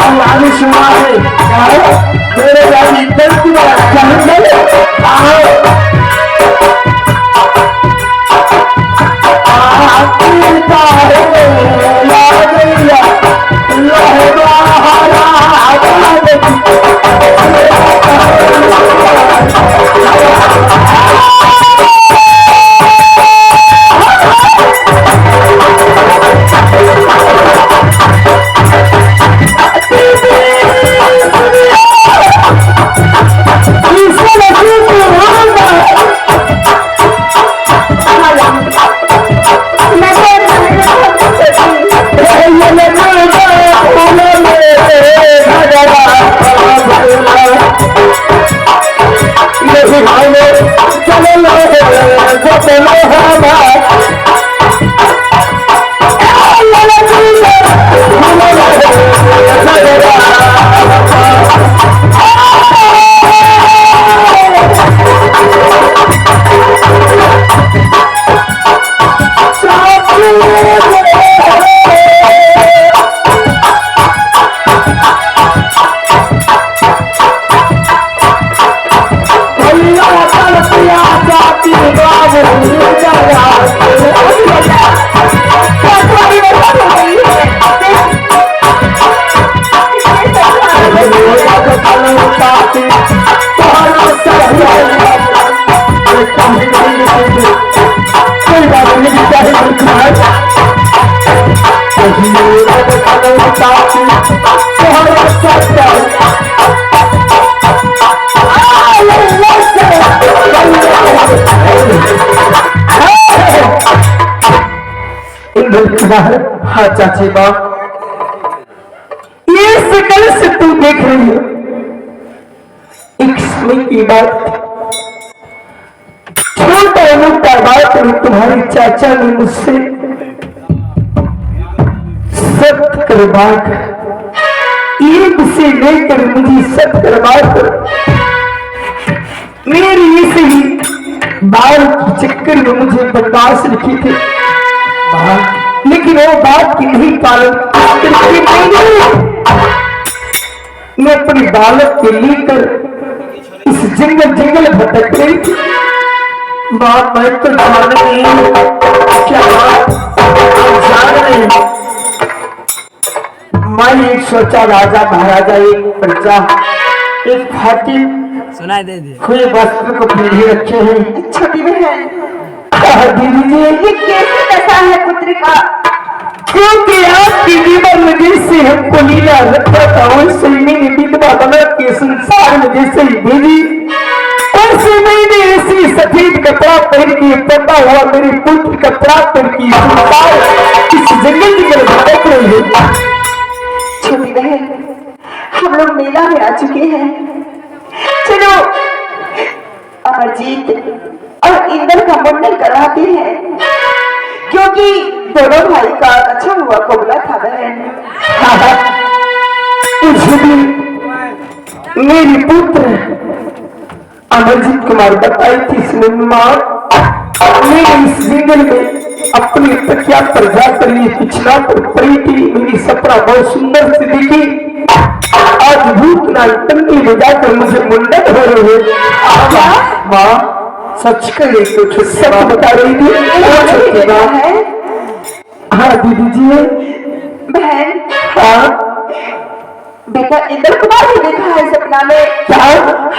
आगे सुना है मेरे भाई इंदर कुमार हाँ चाची माँ, ये सकल से तू देख रही हो, एक समय की बात, छोटा मोटा बात में तुम्हारे चाचा ने मुझसे सख्त करवा कर, ईद से लेकर मुझे सख्त करवा कर मेरी इस ही बाल के चक्कर में मुझे बर्दाश्त रखी थी, लेकिन वो बात की नहीं पालन करके मैं अपने बालक के लेकर इस जंगल जंगल भटक रही थी। बात मैं तो जान नहीं, क्या बात जान नहीं। मैं एक सोचा राजा महाराजा एक प्रजा एक फाटी सुनाई दे दे हुए वस्त्र को पीढ़ी रखे हैं। छोटी बहन दीदी जी, ये कैसे दशा है पुत्र का? क्योंकि आपकी जीवन में जैसे हमको लीला रखा था वैसे ही मैंने विधवा बना के संसार में जैसे ही भेजी, वैसे मैंने ऐसी सफेद कपड़ा पहन के पर्दा हुआ मेरे पुत्र का प्राप्त की संसार इस जंगल जंगल भटक रही है। छोटी बहन, हम लोग मेला में आ चुके हैं। चलो अमरजीत और इंदर का मुंडन करवाते हैं, क्योंकि दोनों भाई का अच्छा हुआ कबूला था बहन। मुझे भी मेरी पुत्र अमरजीत कुमार बताई थी, इसमें माँ मेरे इस जंगल में अपनी तकिया पर जाकर ये पिछला पर पड़ी थी, मेरी सपना बहुत सुंदर सी दिखी। आज भूतनाथ टंगी में जाकर मुझे मुंडन हो रहे हैं। माँ सच कही तो सब बता रही थी। है हाँ दीदी जी। बहन, हाँ बेटा इंदर कुमार भी देखा है सपना में। क्या?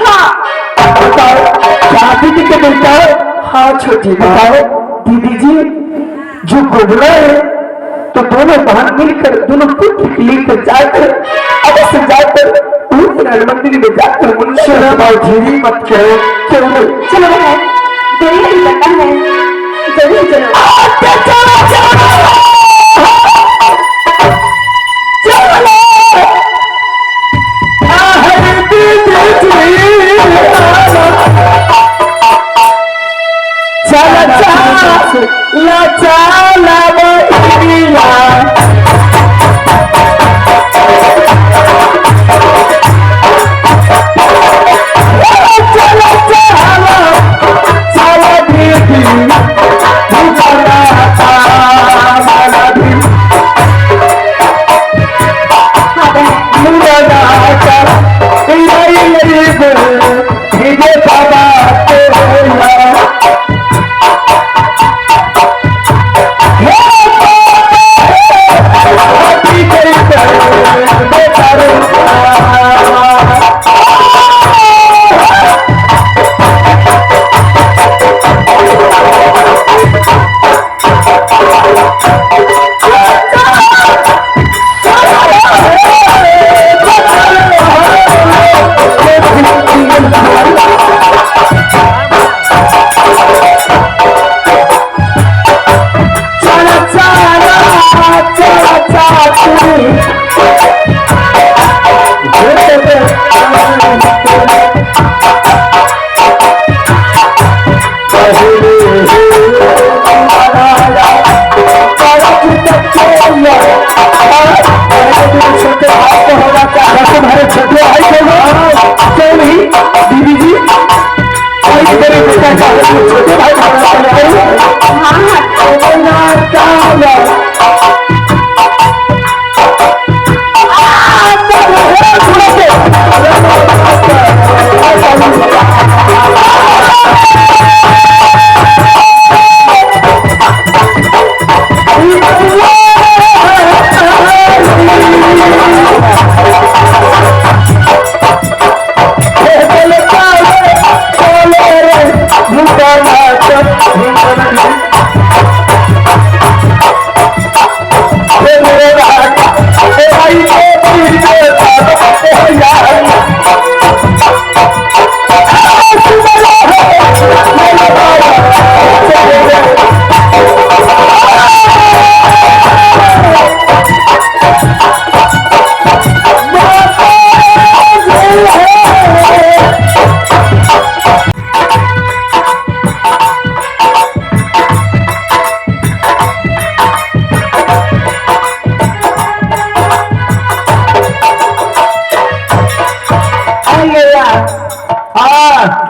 हाँ बताओ क्या दीदी के बेटा? हाँ छोटी बताओ दीदी जी, जो गोबरा है तो दोनों बहन मिलकर दोनों पुत्र के लेकर जाकर अवश्य जाकर भूतनाथ मंदिर में जाकर मुंडन धीरे मत करो। क्यों नहीं? चलो बहन, देरी नहीं करना है, जल्दी चलो। चला चला चला बहिया चला चला चला दीदी भूतनाथ। छोटे भाई को होगा क्या? तुम्हारे छोटे भाई को होगा क्यों नहीं? दीदी जी छोटे भाई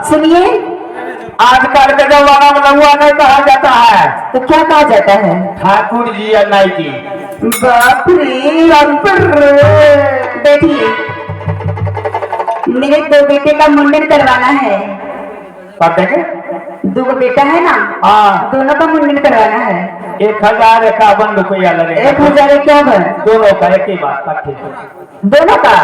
सुनिए, आजकल के जमाना में नौआ नहीं कहा जाता है। तो क्या कहा जाता है? ठाकुर जी या नाई जी। बाप रे बाप रे। बैठिए, मेरे दो बेटे का मुंडन करवाना है। देंगे? दो बेटा है ना? हाँ, दोनों का मुंडन करवाना है। 1051 रुपया लगेगा। 1051? दोनों का एक ही बात। दोनों का?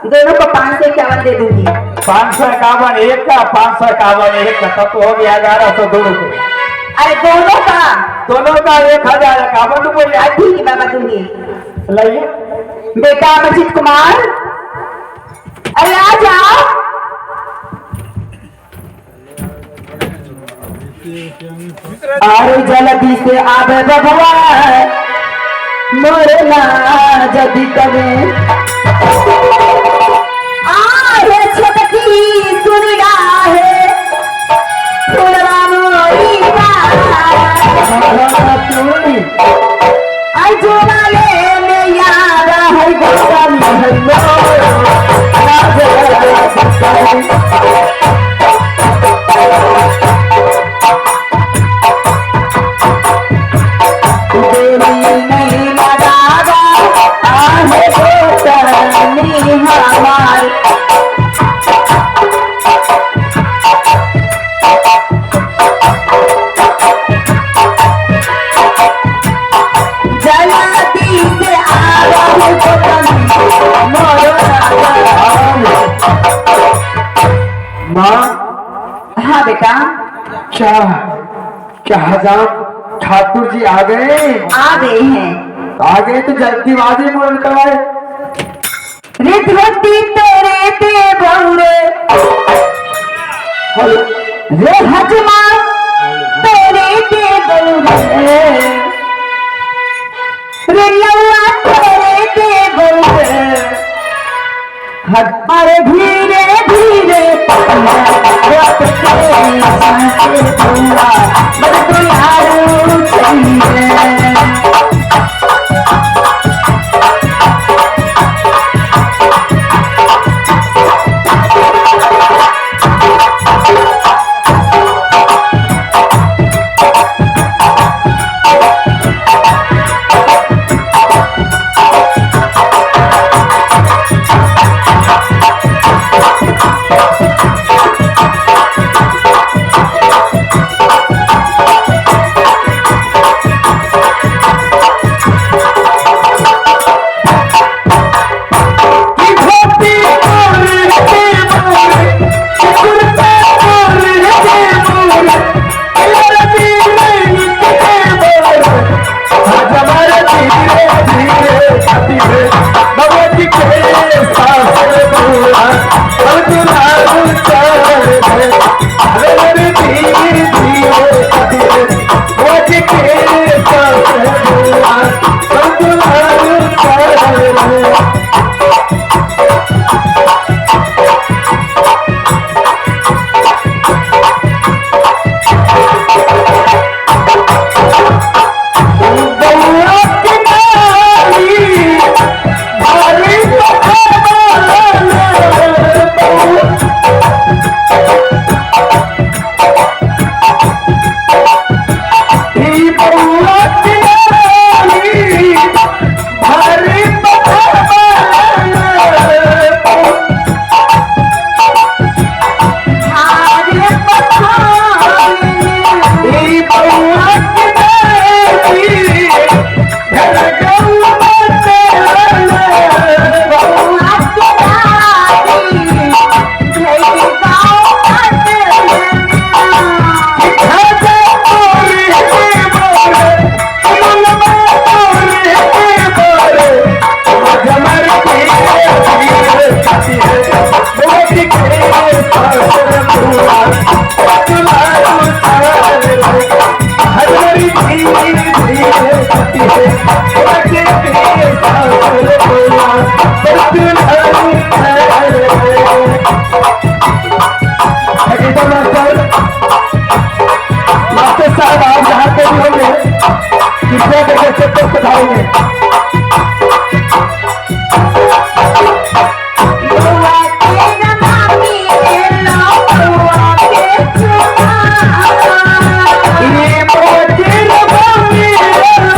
दोनों को 551 दे दूंगी। 551 एक का, 551 एक का, तब तो हो गया 1102 रुपये। अरे दोनों का? दोनों का 1051 रुपये। ठीक है बाबा, दूंगी। लाइए बेटा अमरजीत कुमार, अरे आ जाओ। अरे जल्दी से आवे बबुआ, मोरे ना जदी कवे आहे छटकी सुनगा है फुलवा मोरी अजुवाले में याद है गोसाली माँ। हाँ बेटा। क्या क्या हजाम ठाकुर जी आ गए? आ गए हैं। आ गए तो जल्दीबाजी मुंडन करवाए। रिधवती तेरे ते बहुरे रे हजमा तेरे ते बहुरे रे लौआ तेरे ते बहुरे अरे धीरे धीरे के सास बुआ बदलारू चाल। बउआ के नारी भारी पठान बउआ ई बउआ के नारी भारी पठान बउआ ई बउआ के नारी घर गौआ बउआ मास्टर मास्टर साहब आप जहाँ पे भी होंगे कृपया करके चक्कर पधारेंगे। ये मोती रबानी मोती चुमान ये मोती रबानी मोती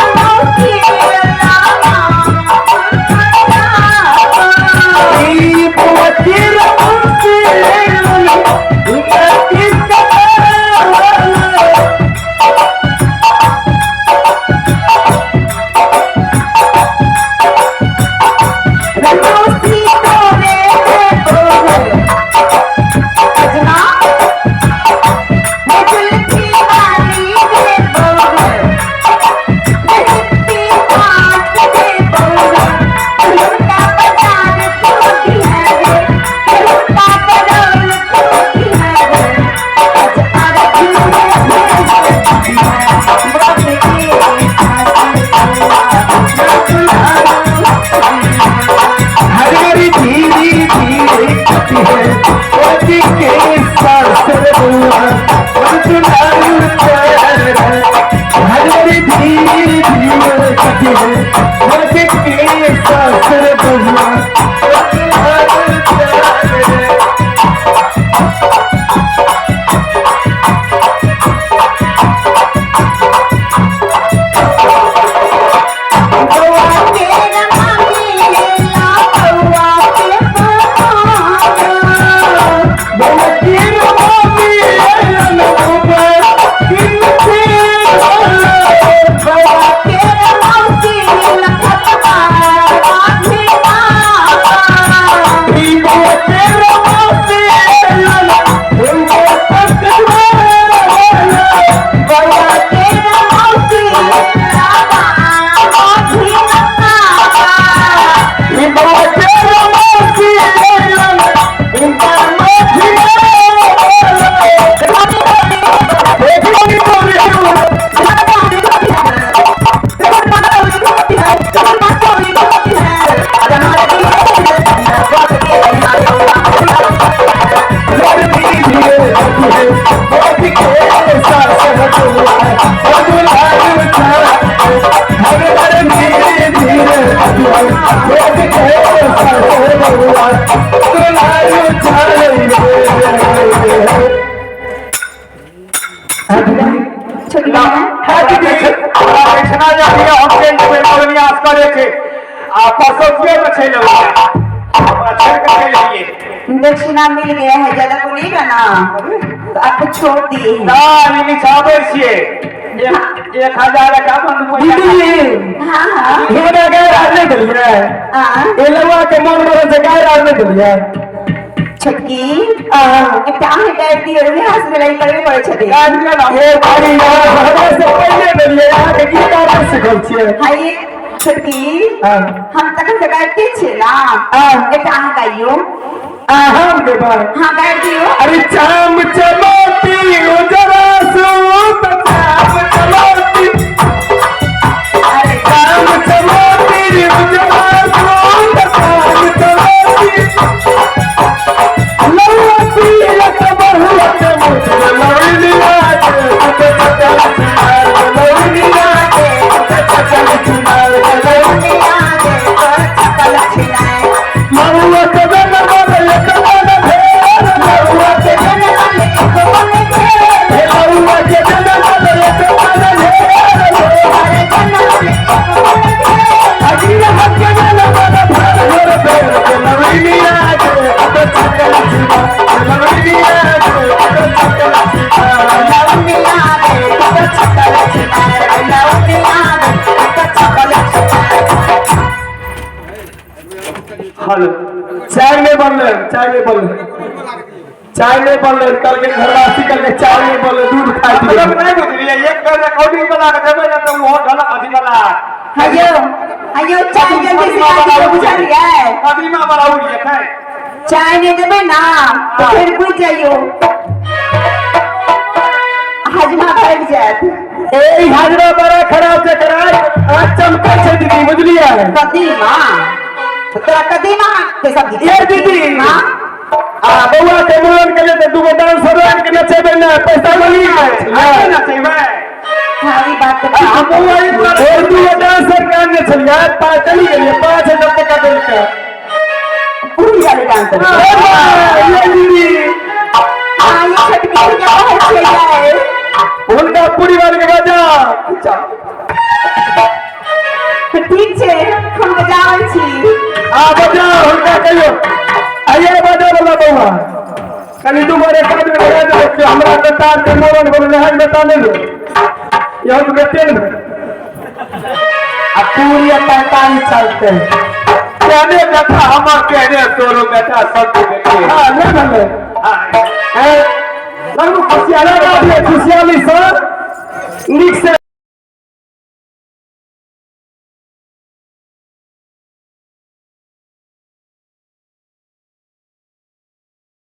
चुमान। हर हरी धीरे धीरे कटी है मोती के सासर बुआ बदलारू चाल। हर हरी धीरे धीरे कटी है मोती के सासर बुआ बदलारू चाल। मोती रबानी दक्षिणा जे दिया हम चलि जेबै मगनियास करे छै आ परसौतिये मे चलि अबैया हमरा छोड़ि कऽ चलि अबियै। दक्षिणा मिल गया है, ज्यादा बोलिएगा ना तो आपको छोड़ दिए हैं। नहि, ई निछाबै छियै 1051 रुपैआ। दीदी हाँ हाँ हमरा गाय राज नहीं देलियै। हाँ। ए लौआ के मन मरल से गाय राज नहीं देलियै। छोटकी आ एकटा अहाँ गाबि दियौ, रियाज में ई करबे करै छथिन। गाबि दिअ ने। ए भाई यार हमरा से पहिले देलियै, अहाँके गीत आर सिखल छियै। हाय छोटकी, हाँ। हम तखन से गाबिते छियै ना। हाँ। एकटा अहाँ गाइयौ। हम देबै। हाँ, गाबि दियौ। अरे चाम चमोती उजरा सूत, चाम चमोती, अरे चाम चमोती उजरा सूत, चाम चमोती लौआ तिलक बहुआ चमोती, लौलिया के पुत चकल चिनार, लौलिया के पुत चकल चिनार, लौलिया महुआ के बन बन एक बन भेल, महुआ के हे महुआ के बन बन एक बन भेल, अगिला के बन बन भर भर भेल, लवलिया के पुत चकल चिनार, लवलिया के पुत चकल चिनार। हेलो, चाय नहीं बनले, चाय नहीं बनले, चाय नहीं बनले। कल के घरवासी कल के चाय नहीं बनले, दूध खा मतलब दिए। नहि बुझलियै, एक बेर रिकॉर्डिंग बना के देबै ने तऽ ओहो ढलक अथी बला। हयो हयो, चाय जल्दी से ला दियौ, बुझलियै? कदीमा बला उड़ि जेतै। चाय नहीं देबै ना तो फिर बुझ जाइयो, हजमा भागि जायत। ए ई हाजरा बड़ा खराब छै, कराय आज चमकै छै दीदी, बुझलियै? कदीमा तो तोरा कदीमा के सब्जी। ये दीदी। हाँ। आ बौआ के मुड़न के लिए तऽ दूगो डांसर आनि के नचेबै ने, पैसा मिली। आइ नचेबै। हाँ, ई बात तऽ आ बौआ ई और दूगो डांसर के आनने छलियै, चलि गेलियै, 5000 टका देलकै। पूरी वाले डांसर? ए बा, ये दीदी। हाँ, ये छोटकी के कहै छियै? हुनका पूरी वाले के बजा। ठीक छै, हम बजाबै छी। आ बजा, हुनका कहियो आइए बजा वाला बौआ, कनि दू गोरे एक आदमी बजा देबै कि हमरा बेटा के मोरन बोल नहर बेटा नहीं लो, यहाँ तो बेटे नहीं। आ पूरी तरकारी चलते हैं। केहने बेटा हमर, केहने तोरो बेटा, सब के बेटे। हाँ, नहीं भले। हाँ। लगू खुशियाली, खुशियाली सर नीक से।